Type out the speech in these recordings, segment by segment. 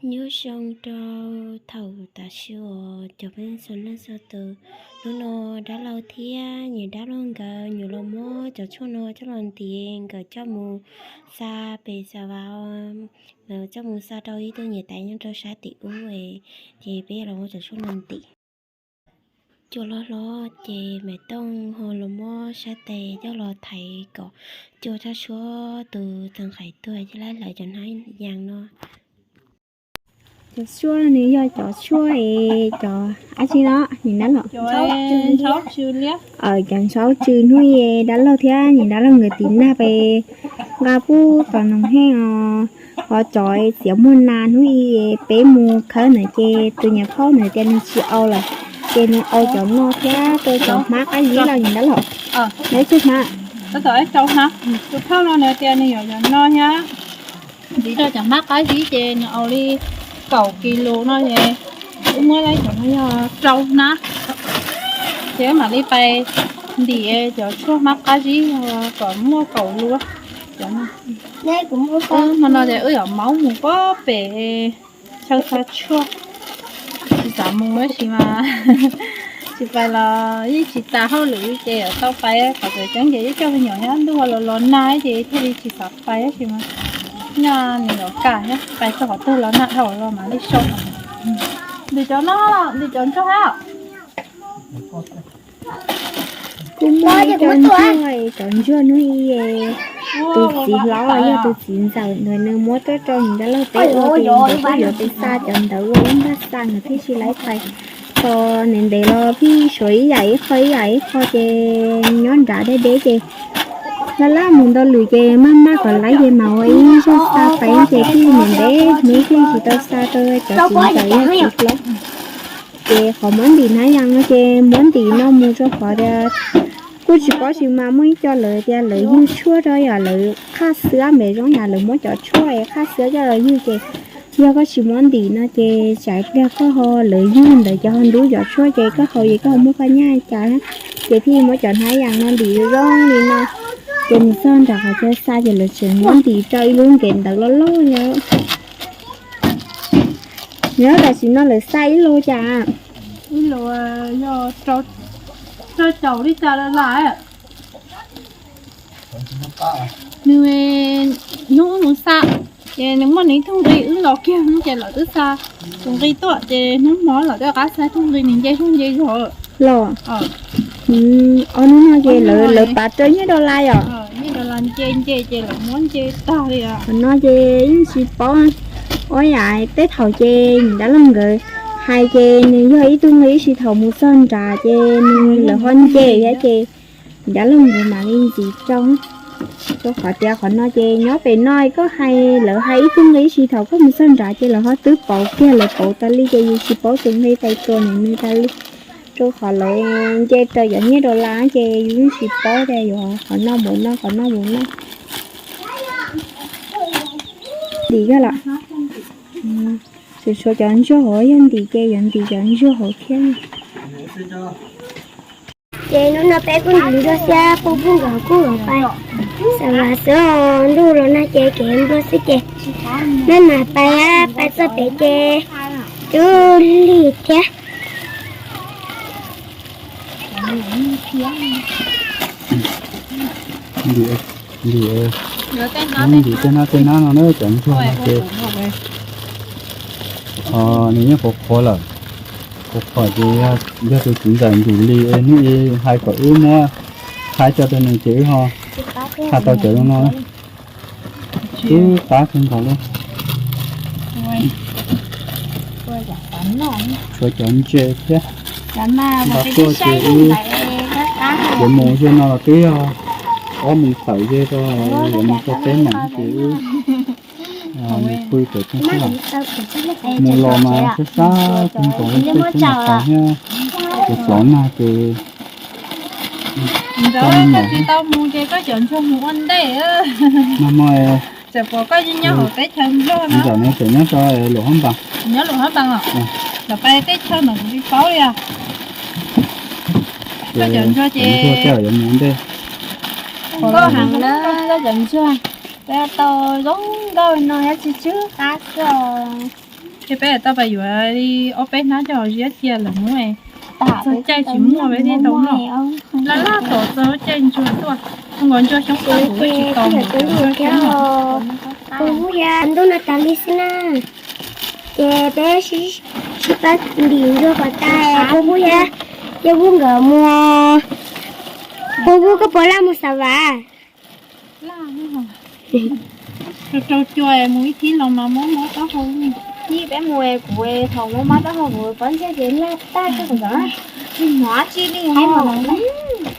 Nyob zoo rau thaum tam sim no cov phooj ywg txhua leej txhua tus, hnub no dab laug thiab niam dab laug nkawd yuav los muab cov tshuaj no coj los ntim, nkawd coj mus xa pem xa vas, nkawd coj mus xa rau ib tug niam tais nyob rau sab tim ub, ces peb yuav los muab cov tshuaj no ntim. Cua loj hlob ces Maiv Tooj ho los muab sab tes coj los thaiv kom cua tsaj suab tus txeev qais tuag coj lab lawv cov hnab yas no. Cov tshuaj no nws yog cov tshuaj es cov dab tsi no, niam dab laug? Cov ntshaub tsw hnub i dab laug thiab niam dab laug nkawd tiv nag pem nqa pub tom noog heej os. Ho cov txiav muag nas hnub i peb mus khawb ntawd ces tus niam phauj ntawd tias nws tsis au lawm, ces nws au cov no thiab rau cov hmab qab zib los niam dab laug. Neb tshuaj hmab, tus phauj no nws tias nws yuav cov no thiab. Ntxiv rau cov hmab qab zib ces nws au li kaum kis lus no ces wb muab cov no yog rau hnab, ces wb mam li pais ntim cov tshuaj hmab qab zib kom muaj kaum lus. Hmo no ces wb yuav maub mus pem chaw xa tshuaj, tsis xav mus tab sis mas tsis pais los yeej tsis tas hauj lwm ces yuav tau pais, qhov tseem ceeb ces ib co me nyuam nyob ntuj los los nag ces thiaj li tsis xav pais tab sis mas nyob nws yuav kam thiab, pais txog qhov twg los nag dhau los mam li sau. Ntim cov no, ntim cov ntsuag hab. Kuj muaj ib co ntsuag, cov ntsuag hnub i tus txiv hlob yog tus txiv ntxawm ntawd nws muab rau rau niam dab laug peb ua ces nkawd kuj yuav pais xa cov ntawd ua ib npag xa nkawd thiaj tsis laib pais. Txog ntev ntev los pheej suav ib yam ib qho ib yam ib qho ces nyob nrad deb deb ces laj laj mus ntau lwm ces maj maj kom laib ces mam ua ib zag xa pais ces thiaj li ntev ntev hnub thiaj tsis tau xa rau cov txiv ntxawm yog txiv hlob. Ces qhov muab ntim hnab yas no ces muab ntim no mus rau qhov tias kuj tsis paub tsis mas muaj ib co lawv tias lawv yug tshuaj rau yam lawv qhaj xwab npe zoo yam lawv muab cov tshuaj es qhaj xwab coj los yug ces yog koj tsis muab ntim no ces tsam pliag koj ho lawv yug ntawd ces ho ntub cov tshuaj ces koj haus ces koj ho muaj koj nyaj cas. Ces thiaj muab cov hnab yas no ntim zoo li no, ces mus txog nram qhov chaw xa ces lawv tseem muab ntim rau ib lub nkev ntawd loj loj yom. Nyob tam sim no lawv xa ib lus cas? Ib lus yog rau caum li cas lawm. Nws hnub wb mus xa ces nws muaj nws ib tug nqi wb los kiag ces lawv twb xa tus nqi tuaj ces hnub hmo lawv twb rov qab xa tus nqi nws nce zuj nce zog los. Ob hnub no ces lawv pav rau nyiaj dollar yom? Nyiaj dollar nce nce ces lawv muab nce tag li. Qhov no ces yeej tsis paub, ua yam tej thaum ces niam dab laug nkawd hais ces nws yog ib tug nqi ib si, thaum mus txog nrad ces nws lawv ho nce thiab ces niam dab laug nkawd mam li ntxiv rau. Rau qhov tias qhov no ces nyob pem no koj hais lawv hais ib tug nqi ib si, thaum koj mus txog nrad ces lawv ho twb pauv kiag, lawv pauv tas li ces yus tsis paub tus nqi pais tua nws tas li. Rau qhov lawv nce raws cov nyiaj dollar ces yus yeej tsis paub tias yuav qhov no mus no qhov no mus no. Ntim yog lawm. Tseem tshuav cov ntsuag hauv, yog ntim ces yuav ntim cov ntsuag hauv thiab. Ces hnub no peb kuj ntim ntsuag thiab, pub pub nkawd kuj yuav pais xav vas xwb, ntuj los nag ces kev nplua xwb ces maj mam pais, pais txog pem ces cub lig thiab. Ntim, ntim, ntim tej hnab tej hnab no na, cov ntsuag no ces nws yeej qhuav qhuav lawm. Qhuav qhuav ces yog tus txiv ntxawm ntim li hnub i hais kom wb muab qhaib tso rau nws ces wb ho qhaib tau cov zoo no. Twb qab kawg nkaus li. Tshuav cov ntses thiab. Nqa tuaj ces wb yuav mus ze no los twb yog ob moos tawm ze rau, yuav mus txog peb moos ces wb mus pw pem tsev xwb. Mus los mas sab sab kawg nkaus li, tej teb mas tas thiab, ces plov nag ces tsis tau mus ces koj cov ntsuag mus ua ntej. Nag hmo tseem pom koj nyob hauv teb chaws ntsuag no. Ntawm no tseem nyob rau Luam Hab Npas. Nyob Luam Hab Npas os? Lawv pais teb chaws ntawd kuv tsis paub li os. Koj cov ntsuag ces yuav mus ua ntej. Nkauj heev na koj cov ntsuag, peb tau zoo nkauj no thiab, tsw tsw qab xwb os. Ces peb tau pais yuav li ob peb hnab coj ziab cia lawm hnub txog caij tsis muaj peb thiaj tau noj. Laj laj tom txog lub caij ntsuag tuaj, zoo nkaus ntsuag xyoob tag kuv tsis tau ntsuag xyoob. Kuv hub yab ntuj no tas li xwb na, ces peb sib pab ntim ntsuag kom tas, kuv hub yab, yog kuv nkawd mus, kuv hub koj puas laj mus xav vas? Rau cua mus ib thib los mas muab mob taub hau. Ib peb mus kuv thaum muab mob taub hau kuv pob ntseg ces laj tag tag kuv xav, tsis hnov tsi li.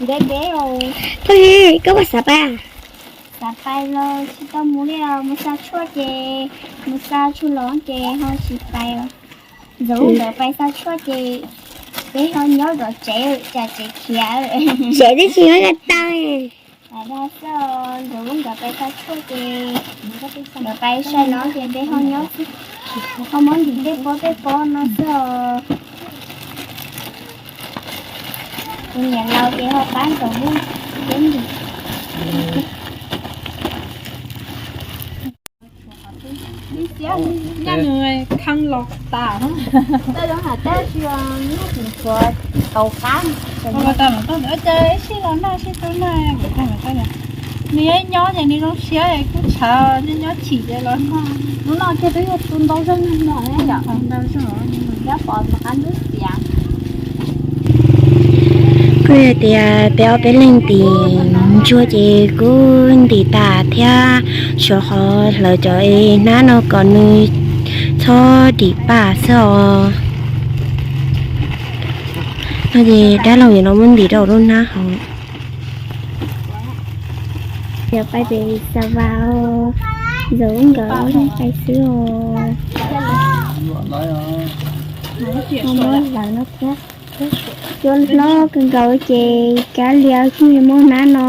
Ntev ntev. Koj li, koj puas xav pais? Xav pais los tsis tau mus li, mus xa tshuaj ces, mus xa tshuaj los ces ho tsis pais. Ntxawm nkawd pais xa tshuaj ces peb ho nyob zov tsev, cas tsev khiav. Tsev twb tsis nyob tau. Ntxawm nkawd pais xa tshuaj ces, nkawd pais sai los ces peb ho nyob xwb, ho muab ntim tej pob tej pob no xwb os. Kuv niam laus ces ho pab ntxawm nkawd peb ntim. Nyaj nws khee los tas. Tej zoo hais tab sis nyaj tsis tshuav tau qab. Ua tas los tau ntawd ces sib los noj sib tub noj. Nws nyob ces nws zoo siab kuj tshav nyob nyob chim ces los noj. Hnub no kiag twb yog tu ntau zog nyob no yom, ntau zog. Nyob pom tus qab ntub tias. Kuj yog tias peb ob peb leeg ntim ntsuag ces kuj ntim tas thiab, suav qhov hlawv cov hnab no kom nws txhob dim paj xwb os. No ces dab laug yuav los muab ntim rau lub hnab hauv. Yog pais pem xav vas, Ntxawm nkawd pais xwb os. Muab hlawv no thiab. Cua hlob kawg nkaus ces kav liam kub muab hnab no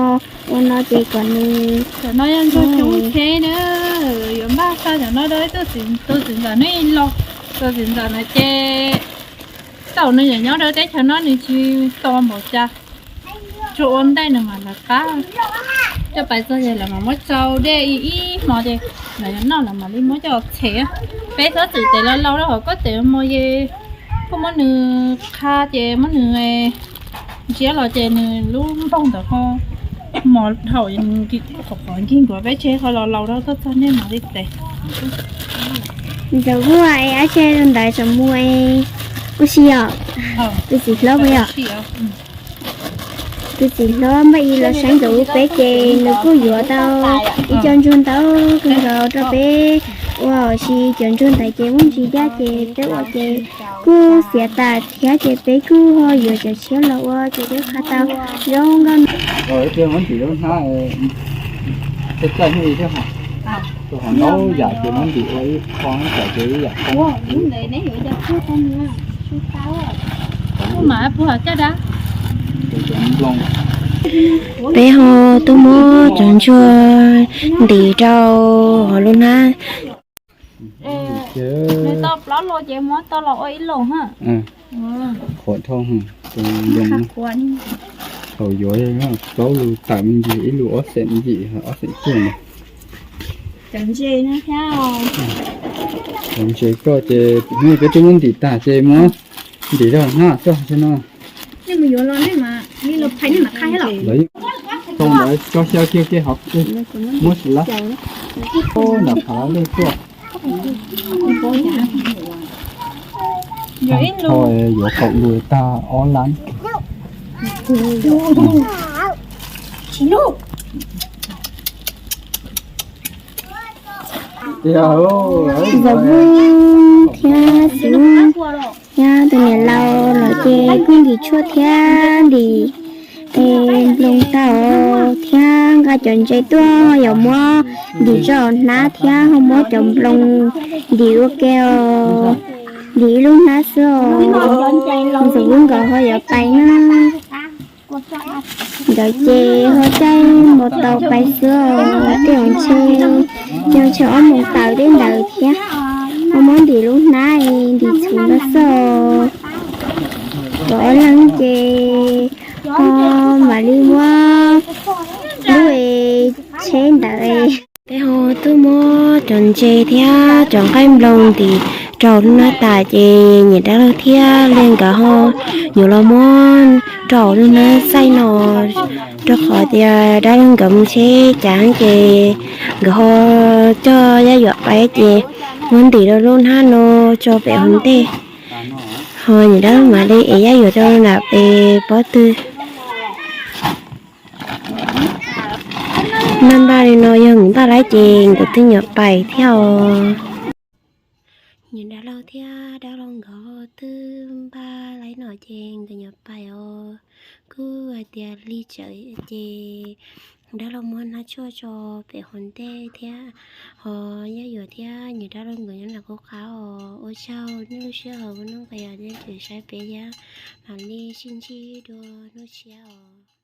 ua no ces kom nws. Cov no yog ntsuag coob thiab na, yuav npaj xa cov no rau ib tug txiv ntxawm neb los, tus txiv ntxawm no ces thaum nws nyob rau teb chaws no nws tsis tau npaum cas, tsuas ua ntej nws mam lawv qab. Coj pais txog ces lawv mam muab tsau dej ib hmo ces lawv yuav noj lawv mam li muab coj txhev. Peb txhob txwm tev los laus rau hauv koj tev mos ces koj muab nws qha ces muab nws ntsiab los ces nws lub npaug ntawd ho mos dhau, qhov qhov nkig nkuav peb tseg ho los laus rau tuaj txog nej mam li tev. Ntxawm huaj es ab tse ntawd tseem mus es ua si os. Tus txiv hlob puas yog? Tus txiv hlob npaj ib los saib ntxawm ub peb ces nws kuj yuav tau ib co ntsuag ntau kawg nkaus rau peb ua, tiam sis cov ntsuag ntawd ces muaj ntsis daj ces peb ua ces kuj xiav tas thiab ces peb kuj ho yuav cov tshiab los ua ces peb qha tau zoo nkauj. Tus hov ntaub yam ces muab ntim ua ib qho, ib yam qho. Peb ho tuaj muab cov ntsuag ntim rau hauv lub hnab. Nws tau plaub lus ces muab tau los ua ib lus ha. Qhuav dhau, thaum yuav plaub lus tawm me ntsis, ib lus ob xeem yim, ob xeem cuaj no. Cov ntses no thiab. Cov ntses koj ces hnub peb twb muab ntim tag ces muab ntim rau hnab txog xwb no. Lawv yeej tau ntawd tso xyaw kiag kiag hov, muab sim lawm. Nram phav lawv tuaj. Tag nrho yuav kaum lus tag ob lab. Ntxawm Vwj thiab Xis Vwj thiab tus niam laus lawv ces kuj ntim tshuaj thiab ntim nploos tau thiab nqa cov ntses tuaj yuav muab ntim rau hnab thiab ho muab cov nploos ntim ua ke os. Ntim ib lub hnab xwb os. Ntxawm Vwj nkawd ho yuav pais na. Nkawd ces ho caij mus tau pais xwb os. Tej zaum ntshe, ntshe ob moos tawm tej ntawd thiab. Ho muab ntim lub hnab ntim txhuv ntawd xwb os. Nkawd ob leeg ces ho mam li muab lub tsheb ntawd. Peb ho tuaj muab cov ntses thiab cov nqaij nploos ntim Rau lub hnab tas ces niam dab laug thiab li nkawd ho yuav los muab rau lub hnab xaij no, rau qhov tias dab laug nkawd mus tsheb cav ces nkawd ho coj Yaj Yuam pais ces muab ntim rau lub hnab no tso pem hauv ntej. Ho niam dab laug mam li ev Yaj Yuam rau nram pem pob tw. Npaj npaj li no yog nkawd npaj laib ces nkawd twb nyuam pais thiab os. Niam dab laug thiab dab laug nkawd twb npaj laib no ces nkawd nyuam pais os. Kuj hais tias lig tsawv ces dab laug muab hnab tshuaj tso pem hauv ntej thiab. Ho Yaj Yuam thiab niam dab laug nkawd nyob nram qub qab os. Ua tsaug nej lub sij hawm ua hnub qhov yog nej tseem saib peb thiab. Mam li sib ntsib dua hnub tshiab os.